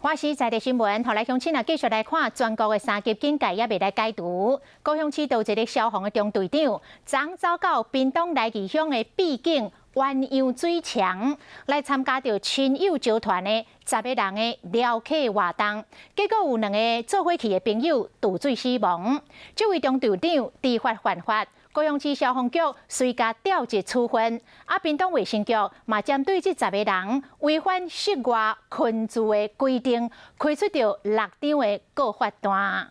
華視在地新聞，予來鄉親啊，繼續來看全國的三級警戒猶未來解除。高雄市有一个消防的中隊長，昨走到屏東來義鄉的秘境鴛鴦水牆，來參加著親友招團的十个人的撩客活動，結果有兩个做伙去的朋友墮水死亡。這位中隊長知法犯法，高雄市消防局隨共調職處分，啊，屏東衛生局嘛針對這十个人違反室外群聚的規定，開出著六張的告發單。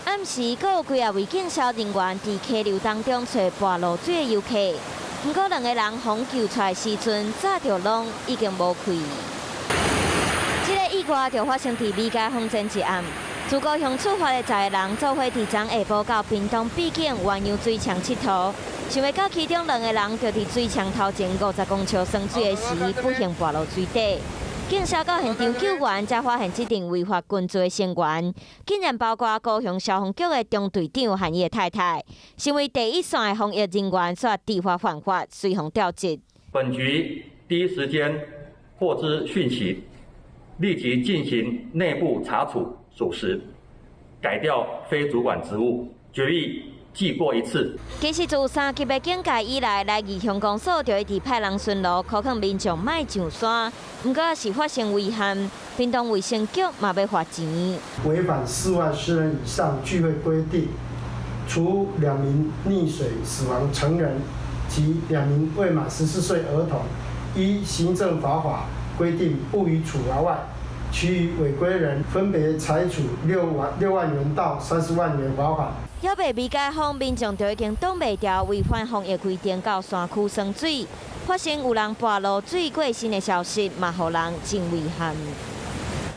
暗時閣有幾仔位警消人員佇溪流當中揣跋落水的遊客，毋過兩個人予救出來時陣，早就攏已經無氣。這个意外就發生佇美佳風箏一案。自高雄出發的十个人，做伙佇昨下晡到屏東秘境鴛鴦水牆𨑨迌，想袂到其中兩个人就佇水牆頭前50公尺耍水的時，不幸跋落水底。警消到現場救援，才發現這陣違法群聚的成員，竟然包括高雄消防局的中隊長和伊的太太，身為第一線的防疫人員，卻知法犯法，隨予調職。本局第一時間獲知訊息，立即進行內部查處屬實，改調非主管職務，決議記過一次。其實自三級的警戒以來，來義鄉公所就一直派人巡邏，呼勸民眾莫上山。毋過是發生遺憾，屏東衛生局嘛欲罰錢。違反室外10人以上聚會規定，除兩名溺水死亡成人及兩名未滿14歲兒童，依行政罰法規定不予處罰外，其餘違規人分別裁處6萬元到30萬元罰款。猶未未解封，民眾就已經擋袂牢，違反防疫規定到山區耍水，發生有人跋落水過身的消息，嘛予人真遺憾。